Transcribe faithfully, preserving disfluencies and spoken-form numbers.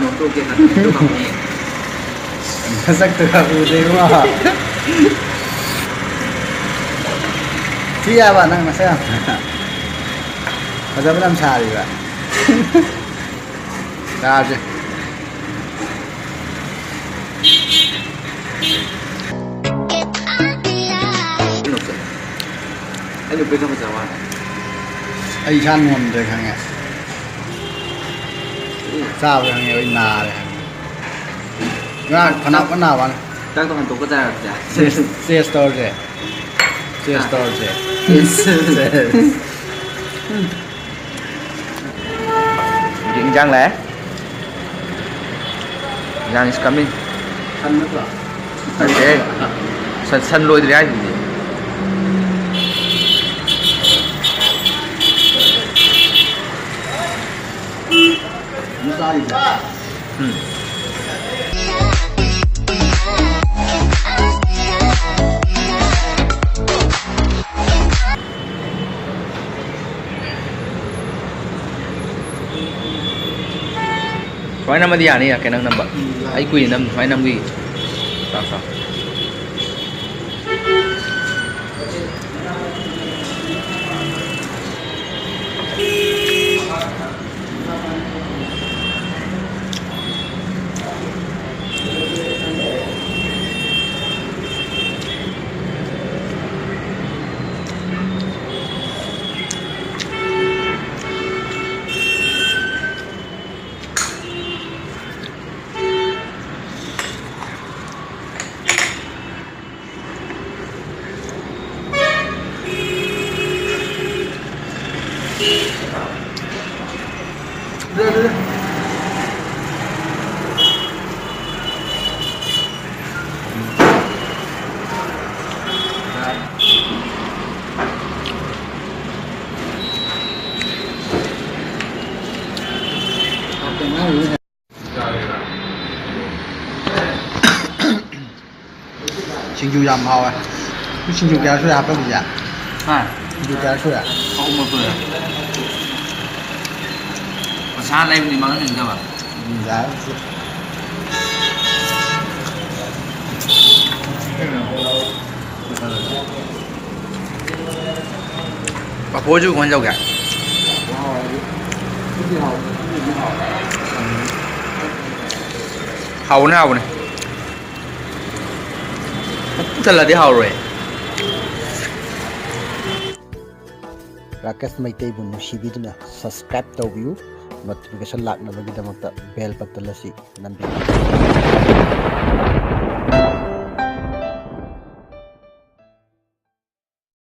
ꯅꯣꯛꯇꯣꯛꯀꯦ ꯈꯟꯕꯅꯦ, ꯑꯗꯨ ꯈꯪꯉꯤ꯫ ꯃꯁꯛꯇꯨꯒ ꯎꯗꯦ ꯏꯕꯨꯡꯉꯣ꯫ ꯊꯤ ꯍꯥꯏꯕ ꯅꯪ ꯃꯁꯛ ꯌꯥꯝ꯫ ꯐꯖꯕ ꯌꯥꯝ ꯁꯥꯔꯤꯕ꯫ ꯆꯥꯔꯁꯦ꯫ ꯑꯩ ꯅꯨꯄꯤꯗꯣ ꯐꯖꯕ ꯋꯥꯅꯤ꯫ ꯑꯩ ꯏꯁꯥ ꯉꯝꯗ꯭ꯔꯦ ꯈꯪꯉꯦ꯫ ꯆꯥꯕ ꯈꯪꯉꯦ ꯑꯩ ꯅꯥꯔꯦ ꯈꯪꯉꯦ꯫ ꯉꯔꯥꯡ ꯐꯅ ꯐꯅ ꯅꯥꯕ ꯋꯥꯅꯤ꯫ ꯆꯥꯛꯇꯣ ꯍꯟꯗꯣꯛꯄ ꯆꯥꯔꯁꯦ꯫ ꯆꯦꯁ, ꯆꯦꯁ ꯇꯧꯔꯁꯦ꯫ ꯆꯦꯁ ꯑꯥ꯫ ꯇꯧꯔꯁꯦ꯫ ꯆꯦꯁ꯫ ꯆꯦꯁ꯫ ꯍꯧꯖꯤꯛ ꯏꯟꯖꯥꯡ ꯂꯥꯛꯑꯦ꯫ ꯏꯟꯖꯥꯡ is coming꯫ ꯁꯟ ꯅꯠꯇ꯭ꯔꯣ? ꯅꯠꯇꯦ꯫ ꯁꯟ, ꯁꯟ ꯂꯣꯏꯗ꯭ꯔꯤ ꯍꯥꯏꯗꯨꯗꯤ꯫ ꯎꯝ꯫ ꯁꯨꯃꯥꯏꯅ ꯅꯝꯃꯗꯤ ꯌꯥꯅꯤ, ꯌꯥꯀꯦ ꯅꯪ ꯅꯝꯕ꯫ ꯎꯝ, ꯌꯥꯏ꯫ ꯑꯩ ꯀꯨꯏꯅ ꯅꯝ-, ꯁꯨꯃꯥꯏꯅ ꯅꯝꯕꯤ꯫ ꯇꯥꯎ, ꯇꯥꯎ꯫ ꯁꯤꯡꯖꯨ ꯌꯥꯝ ꯍꯥꯎꯋꯦ꯫ ꯁꯤꯡꯖꯨ ꯀꯌꯥ ꯁꯨꯔꯦ ꯍꯥꯞꯄꯝꯃꯤꯁꯦ? ꯍꯥ? ꯁꯤꯡꯖꯨ ꯀꯌꯥ ꯁꯨꯔꯦ? ꯑꯍꯨꯝꯃꯛ ꯁꯨꯔꯦ꯫ ꯃꯁꯥ ꯂꯩꯕꯅꯤ ꯃꯉꯥ ꯅꯤꯡꯗꯕ꯫ ꯄꯥꯐꯣꯔꯁꯨ ꯀꯃꯥꯏꯅ ꯇꯧꯒꯦ? ꯍꯥꯎꯕꯅꯦ, ꯍꯥꯎꯕꯅꯦ꯫ ꯆꯜꯂꯗꯤ ꯍꯥꯎꯔꯣꯏ꯫ ꯔꯥꯀꯦꯁ ꯃꯩꯇꯩꯕꯨ ꯅꯨꯡꯁꯤꯕꯤꯗꯨꯅ subscribe ꯇꯧꯕꯤꯌꯨ, notification ꯂꯥꯛꯅꯕꯒꯤꯗꯃꯛꯇ bell button ꯑꯁꯤ ꯅꯝꯕꯤꯌꯨ꯫